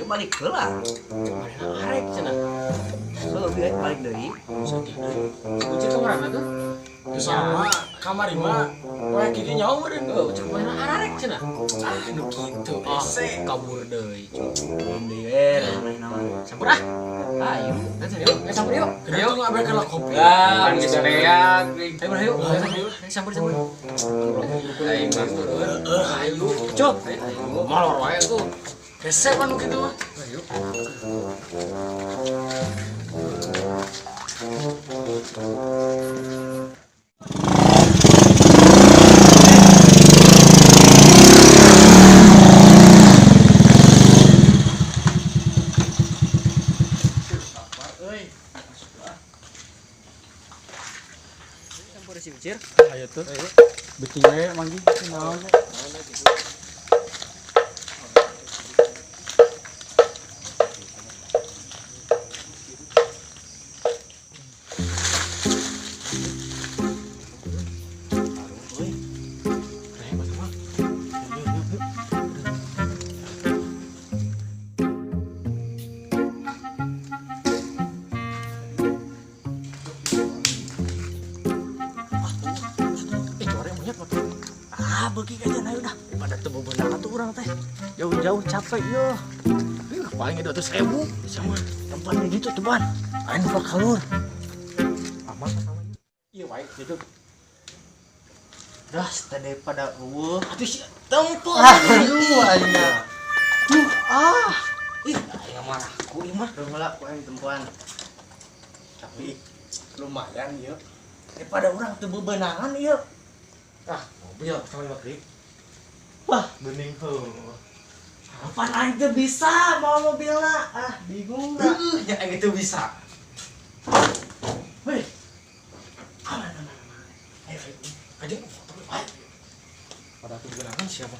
Balik heula. Mana arek cenah. Heuh, bieu balik deui. Ucir ka mana tuh? Sama kamari mah poe kieu nyaho meureun. Heuh, ucir mana arek cenah. Ah, nu kitu. Ah, Ese. kabur deui. Belum deui we, manehna mah. Sampur ah. Ayo. Ayo, sampur yuk. Ayo ngabe kana kopi. Ya, geus beak. Ayo, ayo. Ayo, sampur sampur. Ayo, Heeh, ayo. Cok. Molor wae tuh. Hese pan nu kitu mah. Ayo. Sampur si Ucir. Ayo tuh. Beuting we manggih naon. Ah, beuki aja ayo dah. Pada teu bebenangan tuh urang teh. Jauh-jauh capek yo. Ih, paling 200.000 Sama tempatnya gitu teman. Aing lupa kalur. Aman sama ieu. Iya wae gitu. Dah, tadi pada eueuh. Atuh si tempo. Aduh, aing. Duh, ah. Ih, aing marah ku ieu mah. Heula ku aing tempoan. Tapi lumayan ieu. Daripada urang teu bebenangan ieu. Ah, mobil sama lima klik. Wah, bening heuh. Apaan aing teu bisa bawa mobilna? Ah, bingung dah. Heuh, nya aing itu bisa. Weh. Aman, aman, aman. Ayo, ayo. Aja foto ayo. Pada aku gerangan siapa?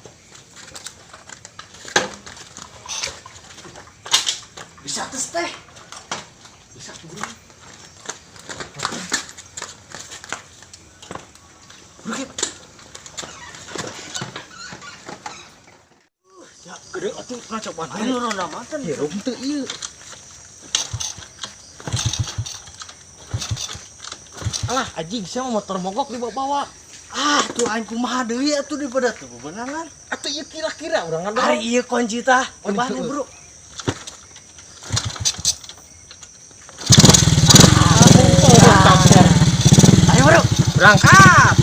Bisa tes teh. Bisa tuh bro. Bro, Kip. Ya, gede atuh pernah cobaan Ayo ronda mantan. Hirup teu ieu. Alah, anjing sia mah motor mogok dibawa-bawa. Ah, tuh aing kumaha deui atuh daripada teu bebenangan. Atuh ieu kira-kira urang ngadorong. Ari ieu kunci tah. Oh, Cobaan itu. bro. Ayo bro. Berangkat.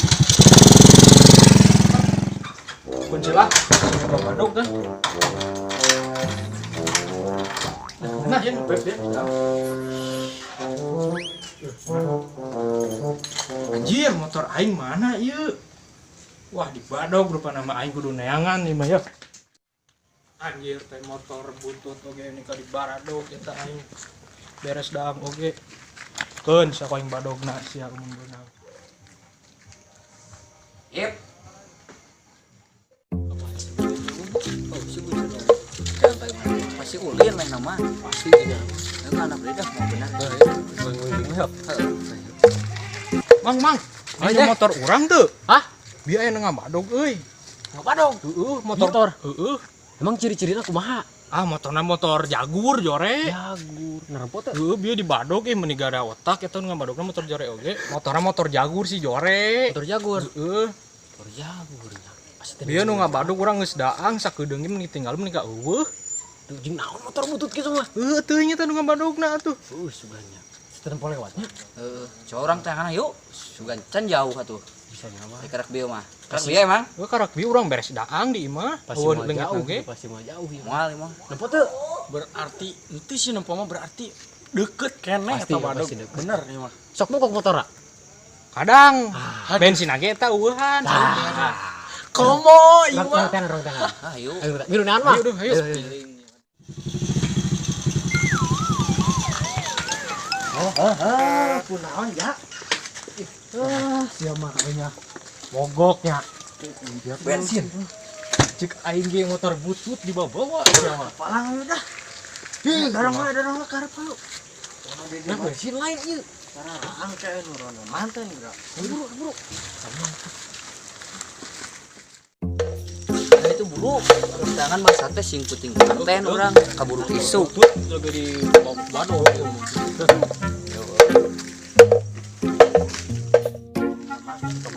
Kunci lah, sini badog kan. Nah, ya, beb ya. Anjir, motor aing mana ieu? Wah, di badog rupa nama aing kudu neangan ieu mah ya. Anjir, teh motor butut oge ini ka di baradog eta aing. Beres daang oge. Keun saku aing badogna sia mun beunang. Yep. Oh, si Ucir dong. Pasti ulin lah nama. Pasti aja. Enggak anak beda mau benar. Mang, mang. Ini motor urang tuh. Hah? Bieu aya nu ngabadog euy. Ngabadog. Heeh, motor. Motor. Heeh. Emang ciri-cirina kumaha? Ah, motorna motor Jagur jore. Jagur. Nerempot teh. Heeh, bieu dibadog euy meuni gara otak eta nu ngabadogna motor jore oge. Motorna motor Jagur sih jore. Motor Jagur. Heeh. Motor Jagur. Pasti Bieu nu ngabadog urang geus daang sakedeung ge meuni tinggal meuni ka eueuh. Duh, jeung naon motor butut kitu mah. Heueuh teuing eta nu ngabadogna atuh. Suganya. Tempo lewatnya. Heeh, corang teh kana yuk. Sugan can jauh atuh. Bisa nyawa. Di karak bieu mah. Karak bieu emang. Heuh karak bieu urang beres daang di imah. Pasti Eueuh mau leungit jauh, oge. pasti mau jauh ya. Moal ieu mah. Nempo teu? Berarti itu sih nempo mah berarti deket keneh Pasti, eta badog. pasti deket. Bener ieu mah. Sok mau kok motor ah? Kadang bensin age eta eueuhan. Komo ieu Rong tangan, rong tangan. Ah, yuk. Ayo, milu naon mah? Ayo, duh, ayo. Ah, kunaon ya? Ah, sia mah kayaknya mogoknya. Bensin. Cek aing ge motor butut dibawa-bawa sia mah. Palang ayo dah. Dorong we, dorong we karep yuk. Nah, bensin lain ieu. Sarang kayak nu rono manten bro. Buru, buru. Nah, itu buru. Ganggu. Jangan masa teh sing penting konten urang kaburu isuk. Juga di badog.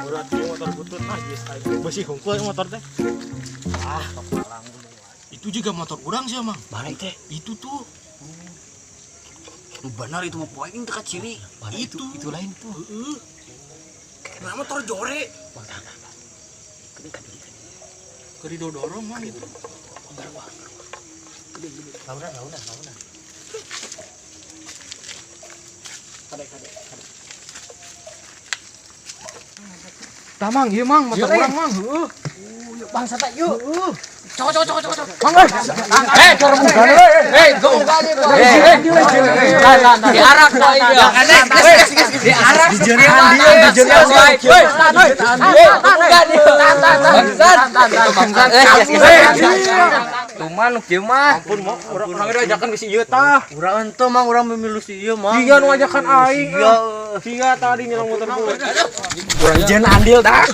Berat ieu motor butut ah geus aing. Beusi hungkul motor teh. Ah, kapalang. Itu juga motor urang sih, Mang. Balik teh. Itu tuh. Nu benar itu mah poe teu kaciri. Itu. Itu lain tuh. Heeh. Kenapa motor jore? Keur didorong Mang itu. Launa, launa, launa. Kade, kade, kade. Tah Mang, ieu Mang, motor urang Mang, heeh. Bangsa teh yuk. Cok cok cok cok cok. Mang euy. Eh, cor bukan. Eh, go. Eh, diarak ku aing ya. Diarak. Dijerian dia, dijerian. Woi, woi. Bukan dia. Bangsat. Bangsat. Tuman nu kieu mah. Ampun, Mang, urang urang ajakan ke si ieu tah. Urang ente mang urang memilih si ieu mang. Siga nu ajakan aing. Siga. Siga tadi nyelang motor butut. Urang jen andil dah.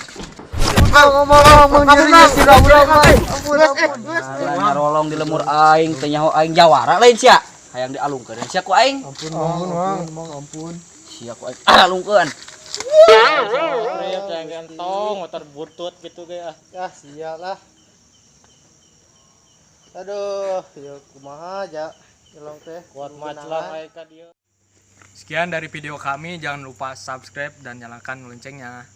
Nyarolong di lemur aing teu nyaho aing jawara lain sia. Hayang dialungkeun sia ku aing. Ampun mang, ampun mang, ampun. Sia ku aing alungkeun. Iya, gentong motor butut gitu kayak. Ah, sia lah. Aduh, ya kumaha aja. Jelong teh. Kuat maclah kayak ka dieu. Sekian dari video kami, jangan lupa subscribe dan nyalakan loncengnya.